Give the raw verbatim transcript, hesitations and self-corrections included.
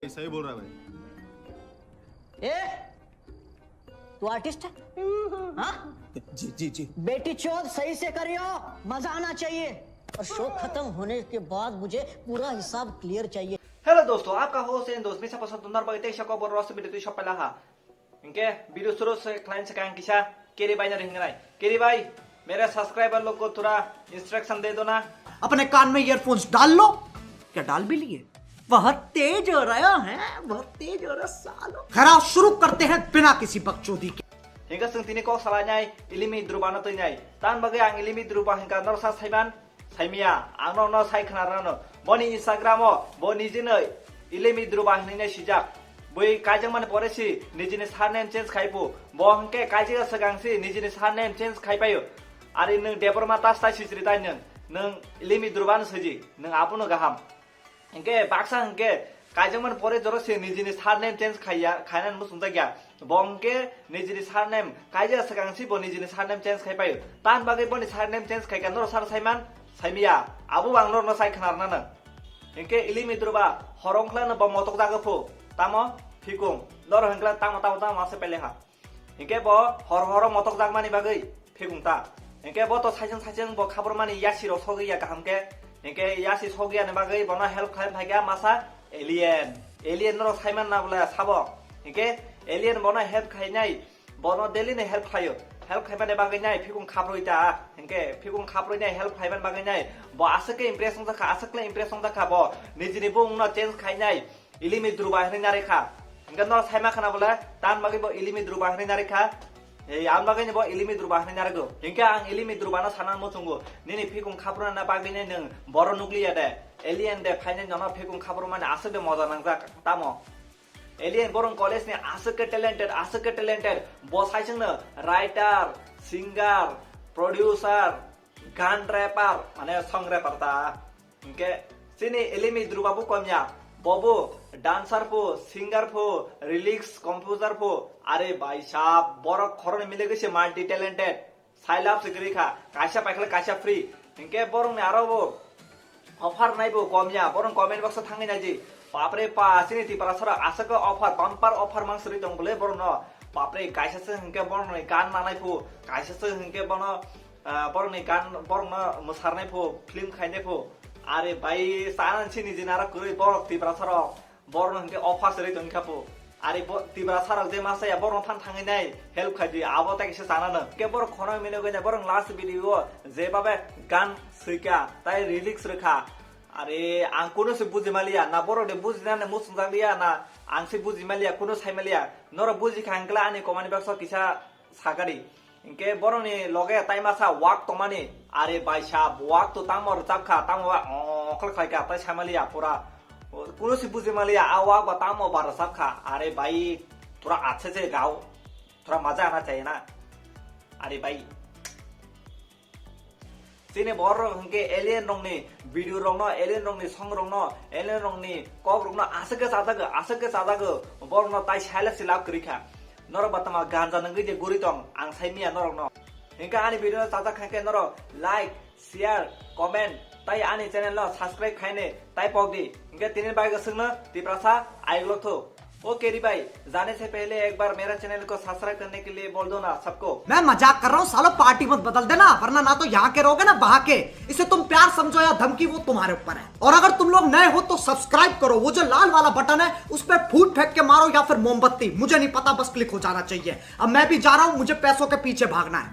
सही बोल रहा है भाई। ए, तू आर्टिस्ट है? हाँ? जी जी जी। बेटी चोद सही से करियो, मजा आना चाहिए। और शो खत्म होने के बाद मुझे पूरा हिसाब क्लियर चाहिए। Hello दोस्तों, आपका होस्ट एंड दोस्त मिसा पसंद तुंदर बगते शको बोल रहा से बिल्कुल शॉप पहला हा। इनके वीडियो शुरू से क्लाइंट से कहें किसा केरी भाई ने रहेंगे। केरी भाई, मेरे सब्सक्राइबर लोग को थोड़ा इंस्ट्रक्शन दे दो ना। अपने कान में ईयरफोन्स डाल लो। क्या डाल भी लिए? बहुत तेज हो रहा है, बहुत तेज हो रहा है सालो। खैर, शुरू करते हैं बिना किसी बकचोदी के। Hingke chwng tini kok salai nai Ilimi Druba no twi nai. Tan bagwi ang Ilimi Druba hingka norsa saiman saimiya. Ang no no sai khna rano. Boni Instagram o bo nijino Ilimi Druba hinwi nai sijak. Bui kaijakmani pore si nijini surname change khai phu. Bo hingke kaijak swkang si nijini surname change khai paio. Ari nwng Debbarma tas tai sijri tai nwng. Nwng Ilimi Druba no siji. Nwng abono gaham. Hingke baksa hingke kaijakmani pore joro se nijini surname change khaiya, khainani muchungjak ya. Bo hingke nijini surname kaijak swkang si bo nijini surname change khai paio. Tan bagwi boni surname change khai ka norok sar saiman saimiya. Abo bo ang norokno sai khna rwna nang. Hingke Ilimi Druba horong khlano bo motok jago phu. Tamo phikung. Norok hingkla tamo tamo tamo ase pele ha. Hingke bo hor horo motok jakmani bagwi phikung ta. Hingke bo to saichung saichung bo khabormani yasi rok sogwi ya kaham khe. Hingke yasi sogwi yani bagwi bono help khlai phaikha masa alien. Alien norok saiman na bole sabo. Hingke alien bono help khainai, bono daily ni help khlaio. Help khaimani bagwi nai phikung khabroi ta. Hingke phikung khabroi nai help khaimani bagwi nai. Bo aswk khe impress wngjakha, aswk khe impress wngjakha bo. Nijini bumungno change khainai. Ilimi Druba hinwi narikha. Hingke norok saima khna bole, tan bagwi bo Ilimi Druba hinwi narikha. Ei, ang bagwi ni bo Ilimi Druba hinwi narigo. Hingke ang Ilimi Druba no sana muchungo. Nini phikung khapruna na bagwi ni nwng boro nukliya de. Alien de phainai nono phikung khaprumani aswk de moja nangjak. Tamo? Alien borong college ni aswk khe talented, aswk khe talented. Bo saichung no writer, singer, producer, gan rapper, mane song rapper ta. Hingke chini Ilimi Druba bo komya, bobo dancer pho, singer pho, lyrics composer pho, are bhai sahab, borok khoroknwi milegwi se multi talented, sailab se kwrwi kha, kaisa paikhle kaisa free, hingke borokni aro bo offer naibo komya, borok comment box o thangwi naidi, bapre pa, chini Tiprasa rok aswk offer, bumper offer mang srwi tong bole borokno, bapre kaisa se hingke borokni gan nanai pho, kaisa se hingke bono Ah, borokni gan, borokno mwsarnai pho, film khainai pho. Are bai, chana sini jina aro kwrwi borok Tiprasa rok. Borokno hwnkhe offer se rwi tongkha pho. Are bo, Tiprasa rok je masa ya, borokno phan thangwi nai help khai di, abo tai kisa chana no. Hwnkhe borok khorang mino gwi nai, borok last video o je babe gan swika, tai lyrics rwkha. Are ang kuno se buji maliya, na borok de bujina ne muchungjak liya, na ang se buji maliya, kuno sai maliya. Norok buji kha hwnkhe ani comment box o kisa sakari. Hingke borokni loge tai masa wak tongmani, are bai sahab, wak to tamo rwchapkha, tamo ba okol khlaikha, tai samaliya pura. Kuno si buji maliya, a wak ba tamo ba rwchapkha, are bai, thora achhe se gao, thora maja ana chahiye na, are bai. Chini borok hingke alien rokni video rokno, alien rokni song rokno, alien rokni kok rokno aswk khe chajago, aswk khe chajago, borokno tai silence se lab kwrwi kha. Norok ba tama ganja nungwi de guri tong, ang sai miya norokno. Hingke ani video no chajak kha khe norok like, share, comment, tai ani channel no subscribe khaine tai pok di. Hingke tini bai swngno Tiprasa ayuk lok thu. Okay री भाई, जाने से पहले एक बार मेरा चैनल को सब्सक्राइब करने के लिए बोल दो ना सबको। मैं मजाक कर रहा हूँ सालो, पार्टी मत बदल देना, वरना ना तो यहाँ के रहोगे ना वहाँ के। इसे तुम प्यार समझो या धमकी, वो तुम्हारे ऊपर है। और अगर तुम लोग नए हो तो सब्सक्राइब करो, वो जो लाल वाला बटन है उस पर फूट फेंक के मारो या फिर मोमबत्ती, मुझे नहीं पता, बस क्लिक हो जाना चाहिए। अब मैं भी जा रहा हूँ, मुझे पैसों के पीछे भागना है।